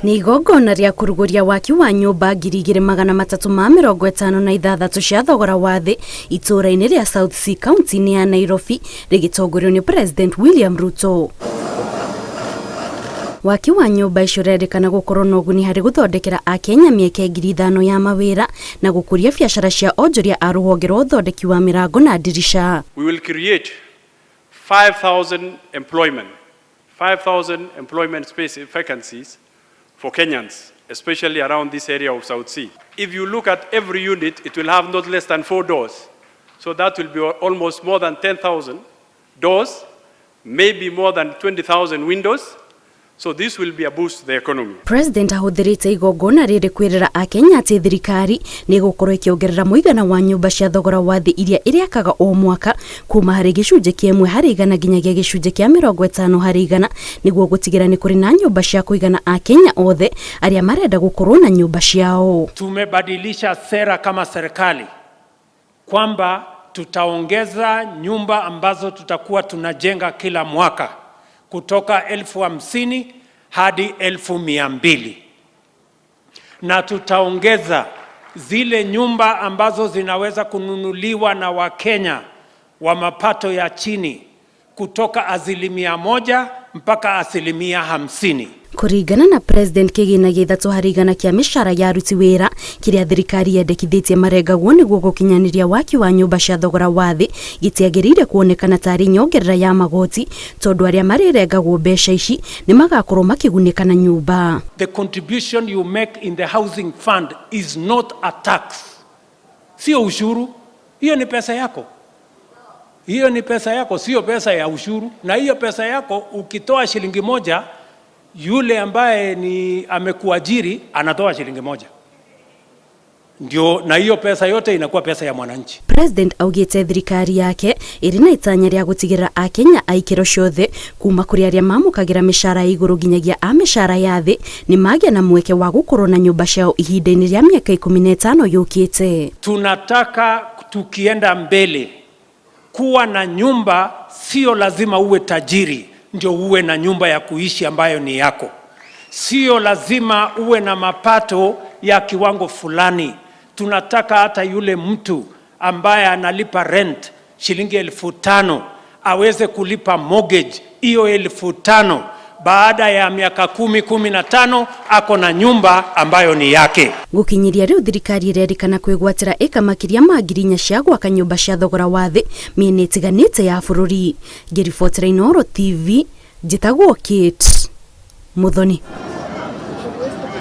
Nĩ igongona rĩa kũrugũria waki wa nyũmba 2356 cia thogora wa thĩ itũũra-inĩ rĩa South C county-inĩ ya Nairobi, rĩgĩtongorio nĩ President William Ruto. Waki wa nyũmba icio ũrerĩkana gũkorwo na ũguni harĩ gũthondekera Akenya mĩeke 5,000 ya mawĩra na gũkũria biacara cia onjoria a rũhonge rwa ũthondeki wa mĩrango na ndirica. We will create 5,000 employment, 5,000 employment space vacancies for Kenyans, especially around this area of South C. If you look at every unit, it will have not less than four doors. So that will be almost more than 10,000 doors, maybe more than 20,000 windows. So this will be a boost to the economy. President ahũthĩrĩte igongona rĩrĩ kwĩrĩra Akenya atĩ thirikari nĩ ĩgũkorwo ĩkĩongerera mũigana wa nyũmba cia thogora wa thĩ iria ĩrĩakaga o mwaka kuma harĩ 1% nginyagia 50% nĩguo gũtigĩra nĩ kũrĩ na nyũmba cia kũigana Akenya othe arĩa marenda gũkorwo na nyũmba ciao. Tumebadilisha sera kama serikali kwamba tutaongeza nyumba ambazo tutakuwa tunajenga kila mwaka kutoka 50,000 hadi 200,000, na tutaongeza zile nyumba ambazo zinaweza kununuliwa na Wakenya wa mapato ya chini kutoka 1% mpaka 50%. Kũringana na President, kĩgĩna gĩa 3% kĩa mĩcara ya aruti wĩra kĩrĩa thirikari yendekithĩtie marengagwo nĩguo gũkinyanĩria waki wa nyũmba cia thogora wa thĩ gĩtiagĩrĩire kuonekana tarĩ nyongerera ya magoti, tondũ arĩa marĩrengagwo mbeca ici nĩ magakorwo makĩgunĩka na nyũmba. The contribution you make in the housing fund is not a tax. Sio ushuru. Hiyo ni pesa yako. Hiyo ni pesa yako, sio pesa ya ushuru. Na hiyo pesa yako ukitoa shilingi 1, yule ambaye ni amekuajiri anatoa shilingi 1. Ndio, na hiyo pesa yote inakuwa pesa ya mwananchi. President augĩte thirikari yake ĩrĩ na itanya rĩa gũtigĩrĩra Akenya a ikĩro ciothe, kuma kũrĩ arĩa mamũkagĩra mĩcara ya igũrũ nginyagia a mĩcara ya thĩ, nĩ magĩa na mweke wa gũkorwo na nyũmba ciao ihinda-inĩ rĩa mĩaka 15 yũkĩte. Tunataka tukienda mbele kuwa na nyumba, sio lazima uwe tajiri ndio uwe na nyumba ya kuishi ambayo ni yako. Sio lazima uwe na mapato ya kiwango fulani. Tunataka hata yule mtu ambaye analipa rent shilingi 5,000 aweze kulipa mortgage hiyo 5,000. Baada ya miaka 10, 15, ako na nyumba ambayo ni yake. Gũkinyĩria rĩu, thirikari ĩrerĩkana kwĩgwatĩra ĩka makĩria ma 4,000 cia gwaka nyũmba cia thogora wa thĩ mĩena ĩtiganĩte ya bũrũri. Ngĩribotera Inooro TV, njĩtagwo Kate Muthoni.